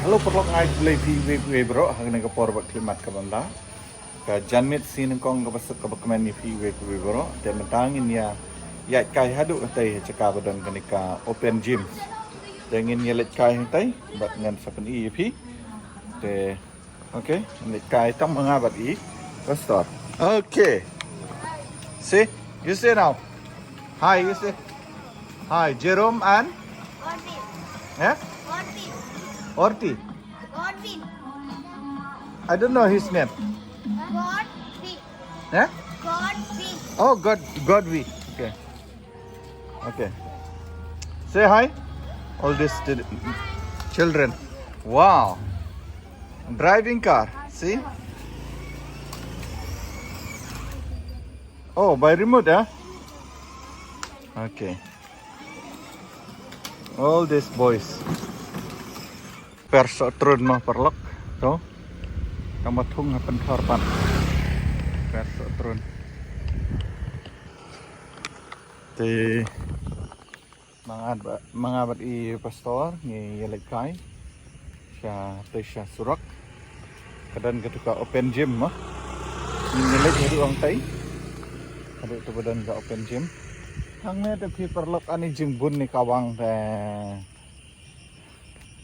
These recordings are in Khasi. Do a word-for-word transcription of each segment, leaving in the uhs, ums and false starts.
Hello paralok, nga ai khublei phi uwei uwei baroh ha kane ka por ba khlem mat ka bynta. Ka janmiet sngi nyngkong kaba suk kaba kmen ïa phi uwei uwei baroh. Te mynta ngin ïa ïaid kai haduh katei ha jaka ba don kane ka open gym. Te ngin ïa leit kai hangtei bad ngan sa pyni ïa phi. Te okay, ngin leit kai tang ma nga bad i pastor. Okay. See? You say now. Hi, you say. Hi, Jerome and Orville. Eh? Orville. Orti. Orville. I don't know his name. Godfrey. Eh? Godfrey. Oh, God, Godwi. Okay. Okay. Say hi. All these ch- children. Wow. Driving car. See? Oh, by remote, huh? Okay. All these boys. Per soh trun ma paralok. To. Tang ba thung ha pynthor pat. Per soh trun. Te ma nga bad, ma nga bad i pastor ngi ïa leit kai sha te sha surok. Ka don katu ka open gym ma. Ngi ïa leit haduh hangtei. Haduh tu ba don ka open gym. Hangne te phi paralok ani jingbun ne ka wang te.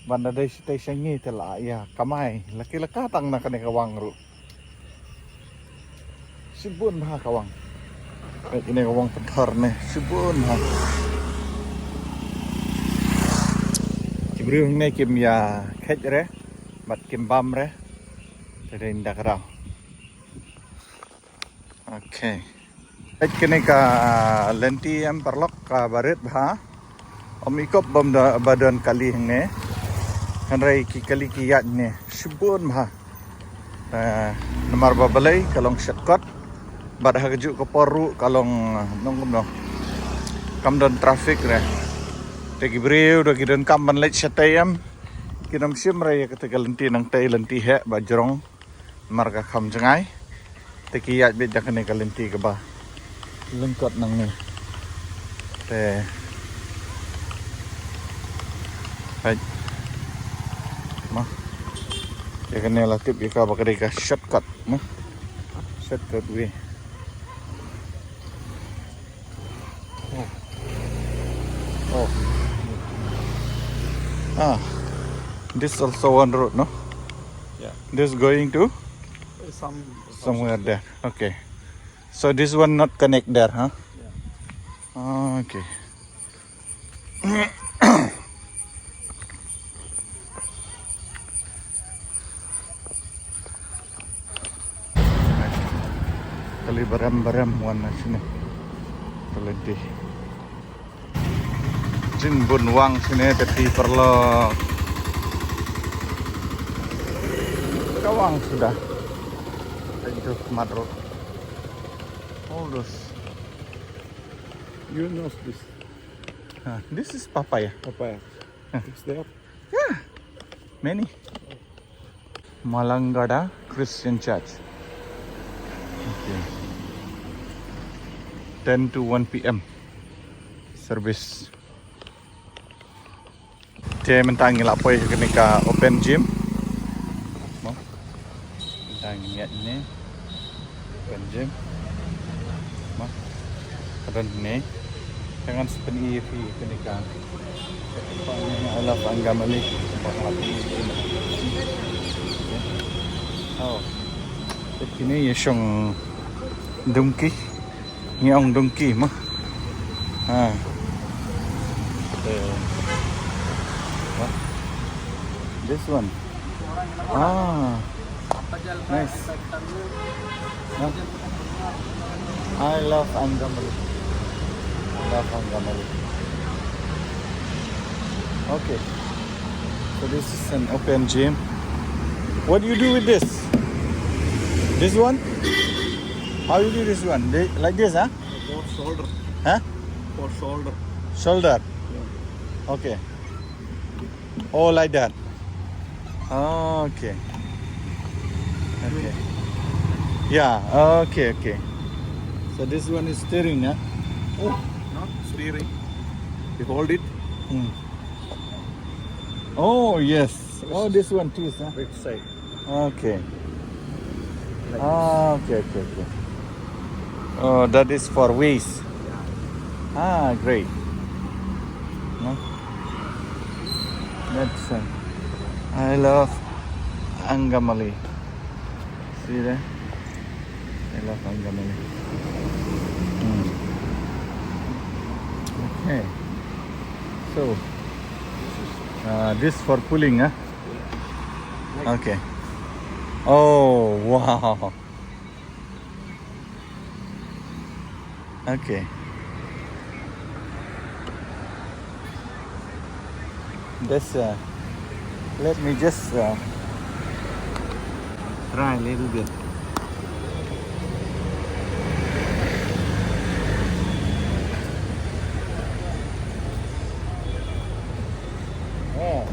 Ban da dei shatei sha ngi te la ïa kamai la ki la ka tang na kane ka wang ruh. Shibun bha ka wang. Peit kane ka wang pynthor ne shibun bha. Ki briew hangne kim ïa kheit re bad kim bam re. Te dei nda ka daw. Okay. Peit kane ka lynti em paralok ka barit bha. Ym i kop bam da ba don kali hangne. Hynrei ki kali ki ïaid ne shibun bha. Eh, namar ba balei ka long shortcut. Bad ha kajuh ka por ruh ka long, eh, nong kumno. Kam don traffic re. Te ki briew da ki don kam ban leit shatei em. Kin ym shim re ïa kata ka lynti nangtei lynti heh ba jrong. Mar ka kham jngai. Te ki ïaid beit da kane ka lynti kaba lyngkot nangne. Te. Peit. Ma. Ïa kane la tip ïa ka ba ka dei ka shortcut ma. Shortcut way. Oh. Oh. Ah. This also one road, no? Yeah. This going to Some somewhere there. Okay. So this one not connect there, huh? Yeah. Ah, okay. Kali barem barem wan na sini. Kali di. Jingbun wang sini tapi perlu kawang sudah. Itu madro. All those. You know this. Ah, this is papaya. Papaya. It's there. Yeah. Many. Malangada Christian Church. Okay. Ten to one P M service. Te mynta ngi la poi ha kane ka open gym. Mo. Mynta ngi ïaid ne. Open gym. Ma. Ka don ne. Te ngan sa pyni ïa phi kane ka. I love Angamali. Oh. Te kine ïa shong donkey. Ngi ong donkey ma. Ha. Eh. What? This one. Ah. Nice. Huh? I love Angamali. I love Angamali. Okay. So this is an open gym. What do you do with this? This one? How you do this one? They, like this, huh? For shoulder. Huh? For shoulder. Shoulder. Yeah. Okay. Oh, like that. Okay. Okay. Yeah. Okay. Okay. So this one is steering, yeah. Oh, not steering. You hold it. Hmm. Oh yes. Oh, this one too, huh? Which side? Okay. Like ah, okay, okay, okay. Oh, that is for waste. Yeah. Ah, great. No? That's, uh, I love Angamaly. See there? I love Angamaly. Hmm. Okay. So, uh, this for pulling, huh? Okay. Oh, wow. Okay. This, uh, let me just, uh, try a little bit. Oh.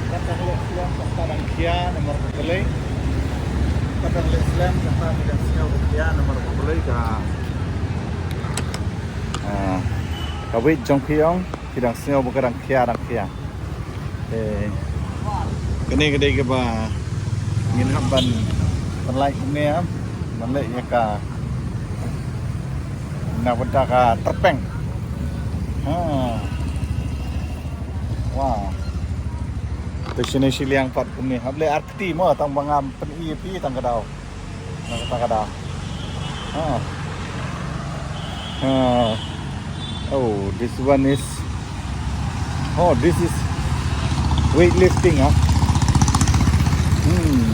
Kata ka leh slem kata dang khia namar ba balei. Kata ka leh slem kata ka dang sngew ba khia namar ba balei ka. Ah, ka wei jong phi ong ki dang sngew ba ka dang khia, dang khia. Eh, kane ka dei kaba ngin hap ban pynlait kumne, ah, ban leh ïa ka na bynta ka tyrpeng. Ha. Wow. Te shane shiliang pat kumne. Hap leh ar kti mo tang ba ngam pyn-i ïa phi tang ka daw. Na kata ka daw. Ah. Ah. Oh, this one is, oh, this is weightlifting, huh? Hmm.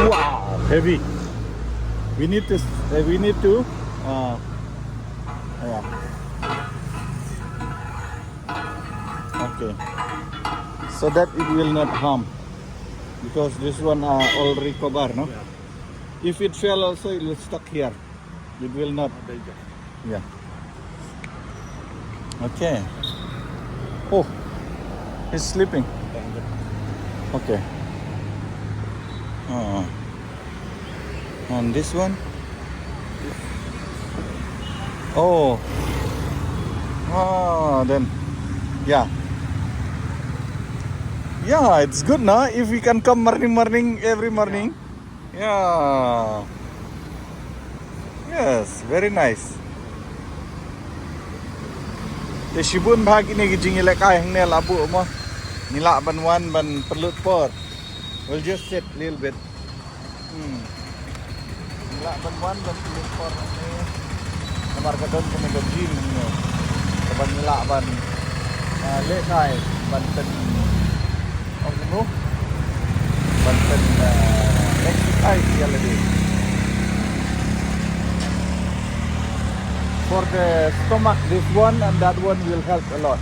Wow, heavy. We need to, uh, we need to, uh, yeah. Okay. So that it will not harm. Because this one, uh, already covered, no? Yeah. If it fell also, it will stuck here. It will not. Yeah. Okay. Oh, he's sleeping. Okay. Uh, and this one? Oh. Ah, then. Yeah. Yeah, it's good, no? If we can come morning, morning, every morning. Yeah. Yes, very nice. Te shibun bha kine ki jingïalehkai hangne la buh mo. Ngi lah ban wan ban pynlut por. We'll just sit a little bit. Hmm. Ngi lah ban wan ban pynlut por hangne. Namar ka don kane ka gym hangne. Kaba ngi lah ban, ah, lehkai ban pyn, ong kumno? Ban pyn, ah, exercise ïa lade. For the stomach, this one and that one will help a lot.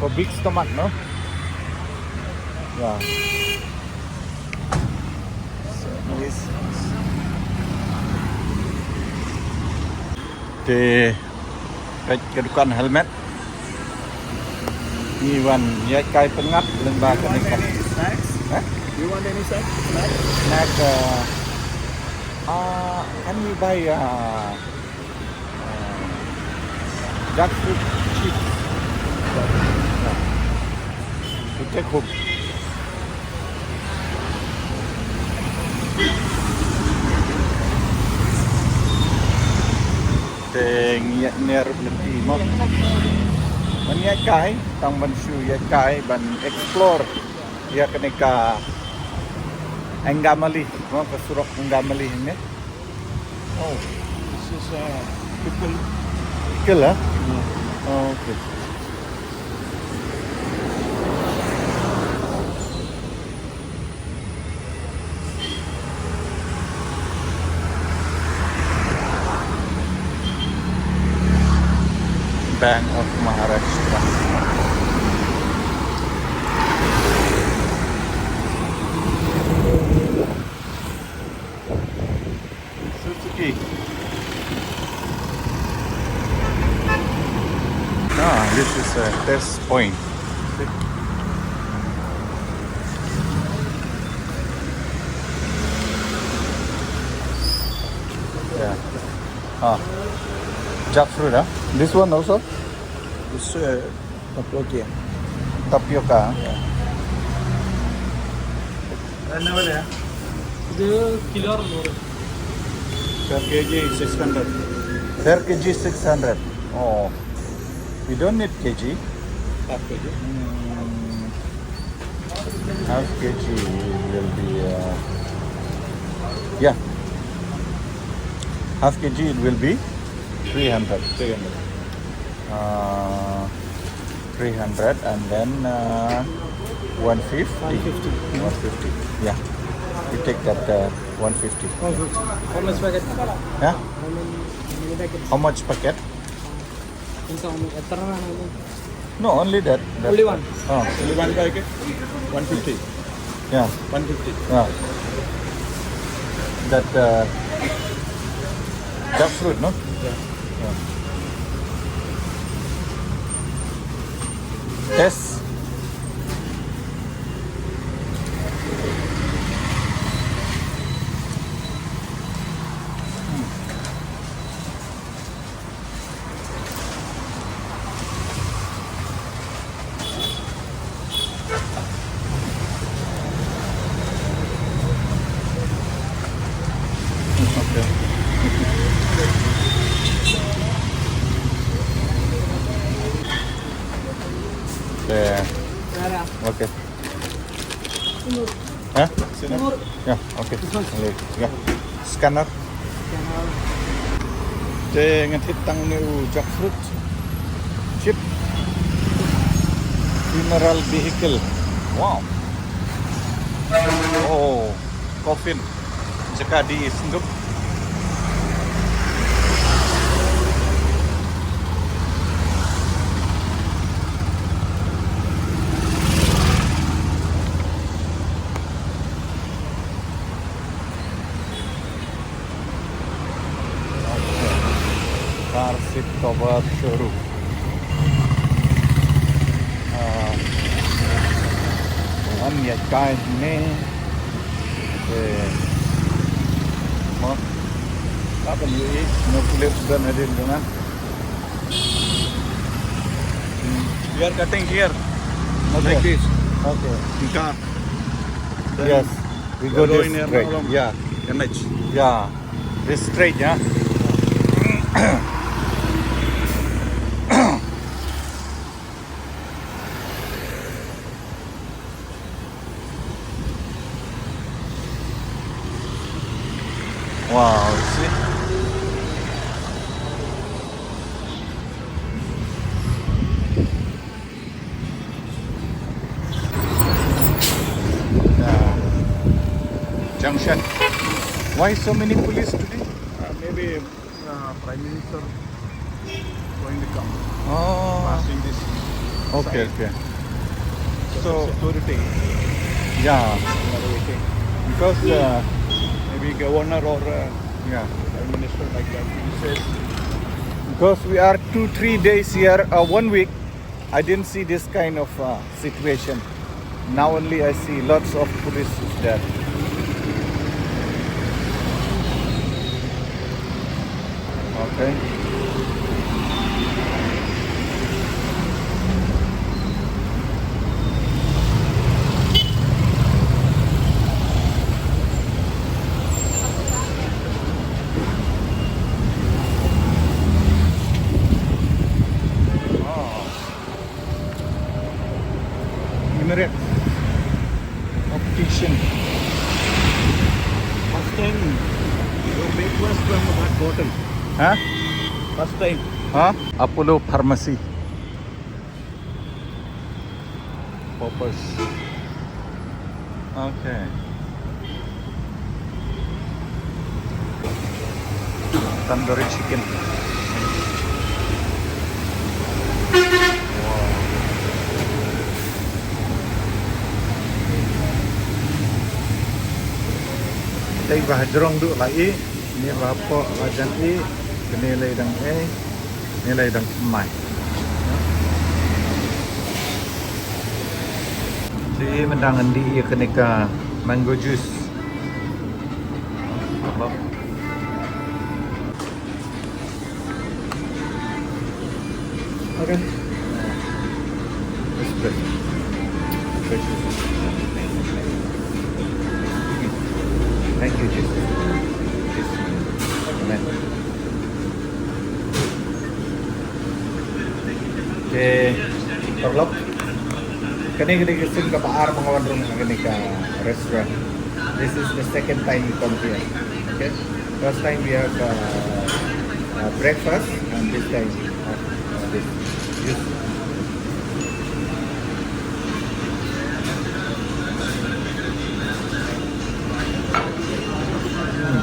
For big stomach, no? Yeah. So, anyways. Te peit ka dukan helmet. Ngi wan ïaid kai pyngngad lyngba kane ka. Snacks? Huh? You want any snacks? Snack? Snack, uh, uh, can we buy, uh, uh, jackfruit chips? Yeah. To take home. Te ngi ïaid ne ruh lynti mo. Ban ïaid kai, tang ban shu ïaid kai, ban explore ïa kane ka Angamaly, mo, ka surok Angamaly ne. Oh, this is, uh, pickle. Pickle, ha? Yeah. Oh, okay. Bank of Maharashtra. Suzuki. Ah, this is a test point. Yeah. Ah. Jackfruit, huh? This one also? This, uh, tapioca. Tapioca. Yeah. ഇത് കിലോ അറുന്നൂറ്. Per K G six hundred. Per K G six hundred. Oh. We don't need K G. Half K G. Hmm. Half K G will be, uh, yeah. Half K G it will be three hundred. Three hundred. Uh, three hundred and then, uh, one fifty. One fifty. One fifty. Yeah. You take that, uh, one fifty. One fifty. How much packet? Yeah? How many, how many packet? How much packet? Yung sa, ano, extra na, ano? No, only that. That only one? Oh. Only one packet? One fifty. Yeah. One fifty. Yeah. That, uh, jackfruit, no? Yeah. Yeah. Yes. Okay. Huh? Yeah, okay. This one. Yeah. Scanner. Te ngan hit tang ne u jackfruit. Chip. Funeral vehicle. Wow. Oh, coffin. Jaka di senduk. Car seat cover showroom. Ah, wan ïa kai ne. Eh, mo. Apa ni? No clip dan ada di mana? We are cutting here. Okay. Like this. Okay. In car. Then yes. We go this straight. Yeah. N H. Yeah. This straight, yeah. Wow, see? Yeah. Junction. Why so many police today? Uh, maybe, uh, Prime Minister going to come. Oh. Passing this side. Okay, okay. So, so security. Yeah. Another thing. Because, uh, maybe governor or, uh, yeah, prime minister like that. He says because we are two, three days here, uh, one week, I didn't see this kind of, uh, situation. Now only I see lots of police is there. Okay. Minaret. Optician. First time your breakfast from that hotel. Huh? First time. Huh? Apollo Pharmacy. Poppers. Okay. Tandoori chicken. Wow. Tei ba hajrong duh la i, ne ba poh la jan i, kane lei dang ei, ne lei dang mai. Te mynta ngan dih ïa kane ka mango juice. Okay. Let's pray. Thank you, Jesus. Amen. Okay, paralok. Kane ka dei ka sien kaba ar ba nga wan rung ha kane ka restaurant. This is the second time we come here. Okay. First time we have uh, uh, breakfast and this time uh, uh, this. This. Hmm.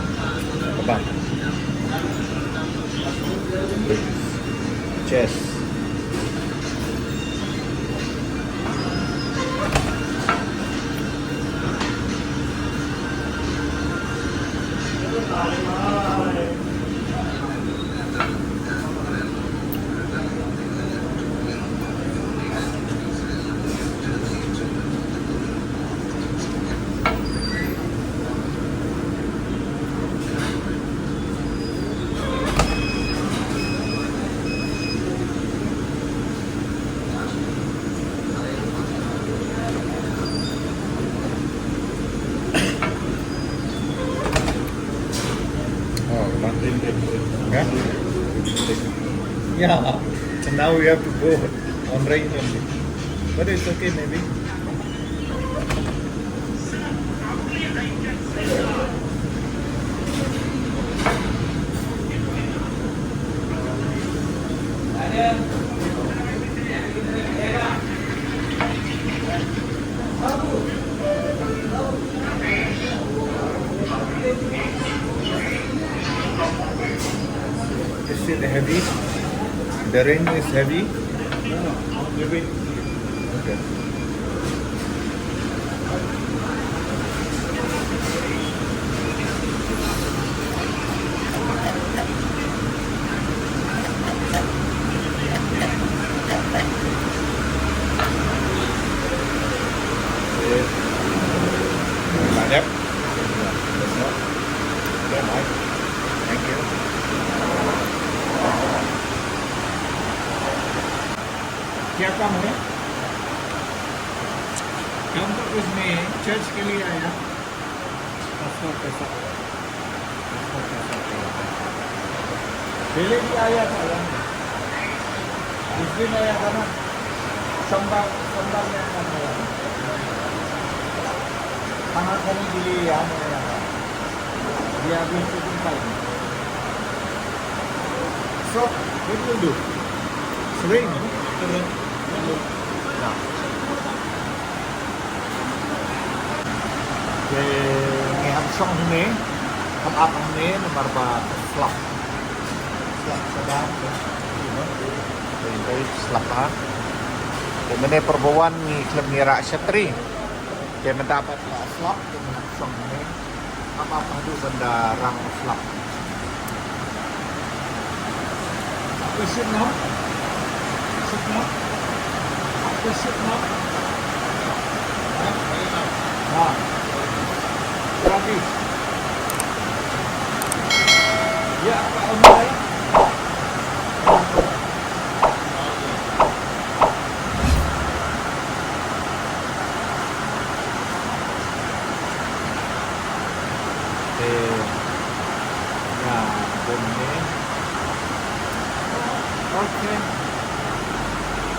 Kebab. Cheers. Oh, Martin Day. Yeah? Yeah. So now we have to go on rain only. But it's okay, maybe. You see the heavy? The rain is heavy? No, no, heavy. Okay. Banyak. Thank you. क्या काम है? काम तो कुछ नहीं है, चर्च के लिए आया। पासपोर्ट कैसा? पासपोर्ट कैसा? पहले भी आया था यहाँ पे। उस दिन आया था ना, सोमवार, सोमवार में आया था यहाँ पे। खाना खाने के लिए यहाँ में आया था। We are going to Dubai. So, what will do? It's rain, no? After that, what will? Yeah. Te ngi hap shong hangne, hap ap hangne namar ba slap. Slap sa dang, you know. Te dei slap ha. Te mynne por ba wan ngi khlem ngi rah shatri. Te mynta pat la slap te ngi hap shong hangne. Hap ap haduh ban da rang slap. Apa shit no? Shit no? Apa shit no? Ha? Gratis. Ya, apa online? Te nga bun ne. Okay.